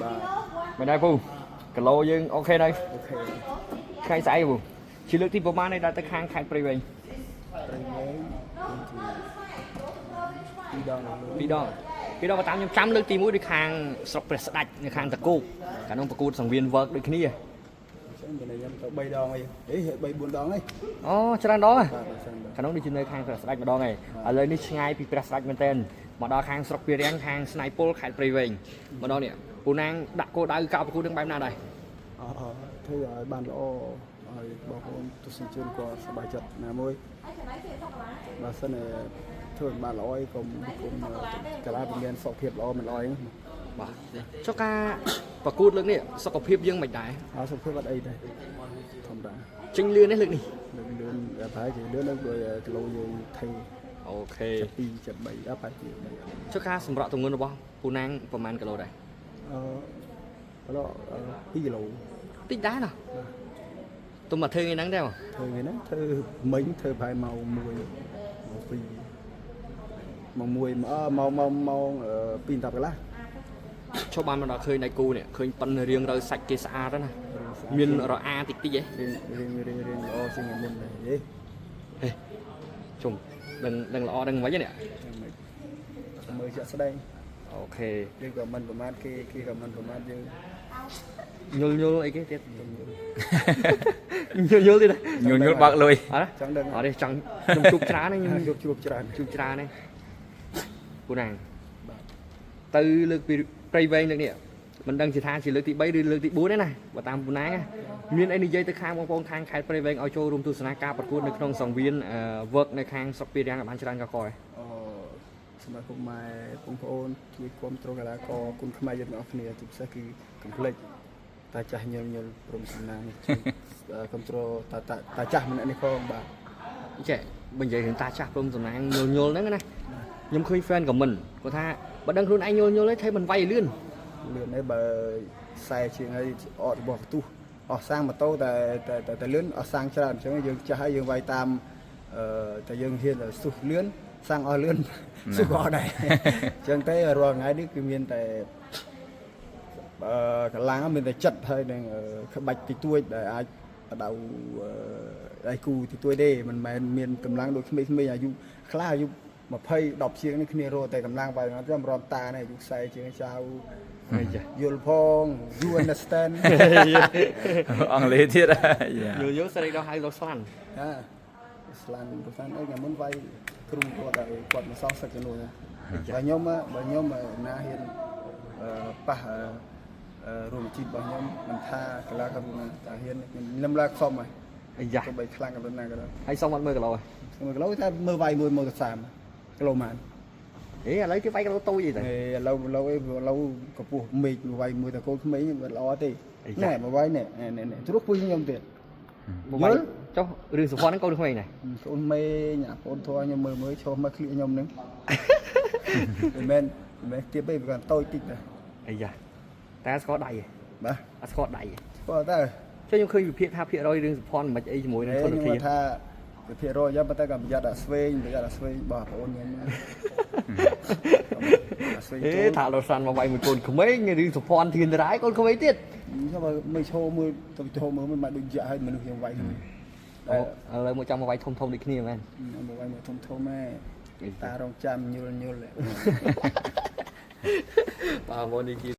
បាទ មិនដែរពូគីឡូយើង OK ដែរ OK ថ្ងៃស្អែកពូជាលើកទីប្រហែលនេះដល់ទៅខាងខេត្តព្រៃវែង ព្រៃវែងពីរដង ពីរដងពីរដងក៏តាមខ្ញុំចាំលើកទី1ដូចខាងស្រុកព្រះស្ដេចនៅខាងតកោកកាលនោះប្រកួតសង្វៀន work ដូចគ្នា ចឹងមានខ្ញុំទៅ3ដងអីអេ3 4ដងអី អូច្រើនដងហ៎ បាទបាទច្រើនដង កាលនោះដូចជានៅខាងព្រះស្ដេចម្ដងឯងឥឡូវនេះឆ្ងាយពីព្រះស្ដេចមែនទែនមកដល់ខាងស្រុកពីរាំងខាងស្នៃពលខេត្តព្រៃវែងម្ដងនេះពូណាងដាក់គោលដៅកោប្រកួតនឹងបែបណាដែរ អឺធ្វើឲ្យបានល្អឲ្យបងប្អូនទស្សនិកជនក៏សប្បាយចិត្តណាមួយបើសិនជាធ្វើឲ្យបានល្អអីកុំកុំកាឡាមានសុខភាពល្អមិនល្អអី បាទចុះការប្រកួតលើកនេះសុខភាពយើងមិនដែរ អត់សុខភាពអត់អីទេធម្មតា ចេញលឿនទេលើកនេះ លឿនលឿនប្រហែលជាលឿននៅគីឡូយើងថេ OK 72 73អត់ប្រហែលជា3 ចុះការសម្រក់ទម្ងន់របស់ពូណាងប្រហែលគីឡូដែរ អឺគីឡូ2គីឡូ តិចដែរណោះទុំមកធ្វើថ្ងៃហ្នឹងដែរបង ធ្វើថ្ងៃហ្នឹងធ្វើមិញធ្វើប្រហែលម៉ោង1ម៉ោង2ម៉ោង1អឺម៉ោងម៉ោងម៉ោង2 10កន្លះ ចុះបានមកដល់ឃើញដៃគូនេះឃើញប៉ិនរៀងរូវសាច់គេស្អាតណាស់មានរអាតិចតិចហ៎ រៀងរៀងរៀងរៀងល្អជាងថ្ងៃមុនដែរហេ ហេជុំដឹងដឹងល្អដឹងមិននេះ មើលជាក់ស្ដែង OK យើងក៏មិនប្រមាថគេគេក៏មិនប្រមាថយើង ញុលញុលអីគេទៀតញុលញុលទៀត ញុលញុលបើកលុយ អត់ ចង់ដឹង អត់ទេចង់ខ្ញុំជួបច្រើនហ្នឹងខ្ញុំ ជួបជួបច្រើន ជួបច្រើនហ្នឹងពូណាងទៅលើកពីព្រៃវែងលើកនេះមិនដឹងជាថាជាលើកទី3ឬលើកទី4ទេណាបើតាមពូណាងមានអីនិយាយទៅខាងបងប្អូនខាងខេត្តព្រៃវែងឲ្យចូលរួមទស្សនាការប្រកួតនៅក្នុងសង្វៀន work នៅខាងស្រុកពីរាំងឲ្យបានច្រើនកកឯង អឺសម្រាប់ពុកម៉ែបងប្អូនជួយគ្រប់គ្រងកីឡាករគុណខ្មែរយើងទាំងអស់គ្នាជាពិសេសគឺកុំភ្លេចតាចាស់ញលញលព្រមសំណាងជួយគ្រប់គ្រងតាតាតាចាស់ម្នាក់នេះផងបាទ ចេះបើនិយាយរឿងតាចាស់ព្រមសំណាងញុលញុលហ្នឹងណាខ្ញុំឃើញ fan comment គាត់ថាបើដឹងខ្លួនឯងញុលញុលទេថៃមិនវាយលឿន លឿនហើយបើខ្សែជាងហើយអត់របស់កន្ទុះអស់សាំងម៉ូតូតែតែតែលឿនអស់សាំងច្រើនអញ្ចឹងយើងចាស់ហើយយើងវាយតាមអឺតែយើងហ៊ានសុះលឿនសាំងអស់លឿនសុះក៏អត់ដែរអញ្ចឹងទេរាល់ថ្ងៃនេះគឺមានតែអឺកម្លាំងមានតែចិត្តហើយនឹងក្បាច់តិចតួចដែលអាចបដៅដៃគូតិចតួចទេមិនមែនមានកម្លាំងដូចក្មេងៗអាយុខ្លះអាយុ20 10ជាងនេះគ្នារត់តែកម្លាំងវាយចាំរំតានេះអាយុ40ជាងចៅ អីចា យល់ផង you understand អង់គ្លេសទៀតយ៉ា ញុលញុលសេរីដល់ហៅលោកស្លាន់ ហាស្លាន់ប្រសិនអីថ្ងៃមុនវាយគ្រូគាត់ឲ្យគាត់មកសងសឹកជំនួយបើខ្ញុំបើខ្ញុំណាហ៊ានប៉ះរួមជីពរបស់ខ្ញុំមិនថាកីឡាករណាតែហ៊ានខ្ញុំឡើងខំហើយ អីយ៉ា ទោះបីខ្លាំងកម្រិតណាក៏ដោយ ហើយសុំអត់មើលគីឡូ 1គីឡូថាមើលវាយមួយមកទៅ30គីឡូម៉ាន អេឥឡូវគេវាយគីឡូតូចអីទៅ ឥឡូវឥឡូវអីឥឡូវកម្ពស់មេឃវាយមួយតកូនក្មេងវាល្អទេណែមកវាយណែណែណែជ្រុះគួយខ្ញុំទៀត មកវាយចុះរឿងសុភ័ណ្ឌហ្នឹងកូនក្មេងដែរ កូនមេញអាកូនធွာខ្ញុំមើលមើលឈោះមកក្លៀកខ្ញុំហ្នឹងមិនមែនមិនមែនទៀបទេវាគាត់តូចតិចដែរ អីយ៉ាតែស្គាល់ដៃឯង បាទ អត់ស្គាល់ដៃឯង ស្គាល់តើ ចុះខ្ញុំឃើញវិភាគថាភាគរយរឿងសុភ័ណ្ឌមិនអីជាមួយនឹងធន ខ្ញុំ ធាន ថាវិភាគរយយ៉ាងប៉ុន្តែក៏ប្រយ័ត្នអាស្វែងប្រយ័ត្នអាស្វែងរបស់បងប្អូនខ្ញុំអាស្វែង អេថាលោកសាន់មកវាយមួយកូនក្មេងរឿងសុភ័ណ្ឌធានរាយកូនក្មេងទៀត ខ្ញុំមើលឈោមើលទៅឈោមើលមិនបានដូចយ៉ាក់ឲ្យមនុស្សយើងវាយគ្នា អូឥឡូវមកចាំមកវាយធំធំដូចគ្នាមែន មកវាយមកធំធំហ៎តារងចាំញុលញុល បាទបងនេះជា